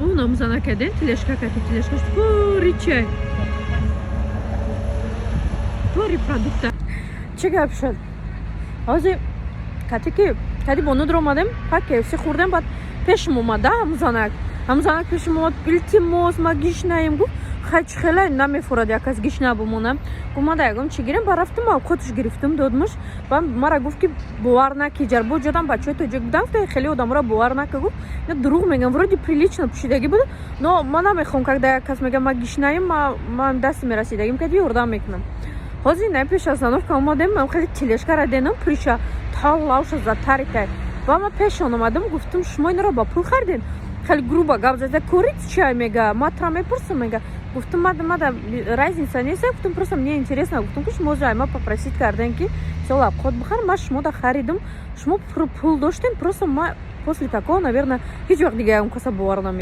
Унам занакаден тележка кати, тележкаш пури чай, пури продукта. Чӣ гап шуд? Ҳозир кати ки кади бону омадем, пак KFC хӯрдем, баъд пешим омада ҳамун занак. Ҳамун занак пешим омад, илтимос, ма гишнаем, гуфт. Хай, чӣ хеле намефурад, як кас гишна бимонам. Гуфт, ма да ягон чӣ гирем. Ба рафтим, авқотш гирифтим, додмуш. Ба мара гуфт, ки бовар наки, ҷарбо ҷодам бачаҳои тоҷик будам. Гуфта, хеле одаморо бовар нака, гуфт. Ина дурӯғ мегам, вроде прилично пӯшидагӣ буд, но ма намехоҳам, когда як кас мега, ма гишнаем, ма дасти мерасидагим кади ёрдам мекунам. Ҳозир на пеш остановка омадем, ман хеле тележкара денам, приша талавша затаритай. Ва ма пешон омадам, гуфтам, шумо инро ба пул харидем? Хеле грубо гап зада, корит чай мега, ма тра мепурсам, мега. Гуфтам, мада разница нест, гуфтам, просто мне интересно, гуфтам, ки шумо ма попросить кардем, ки мисол авқот бихар, ма шумо да харидам, шумо пул доштем. Просто ма после такого, наверное, ҳеҷ вақт дига ягон каса бовар намекунам.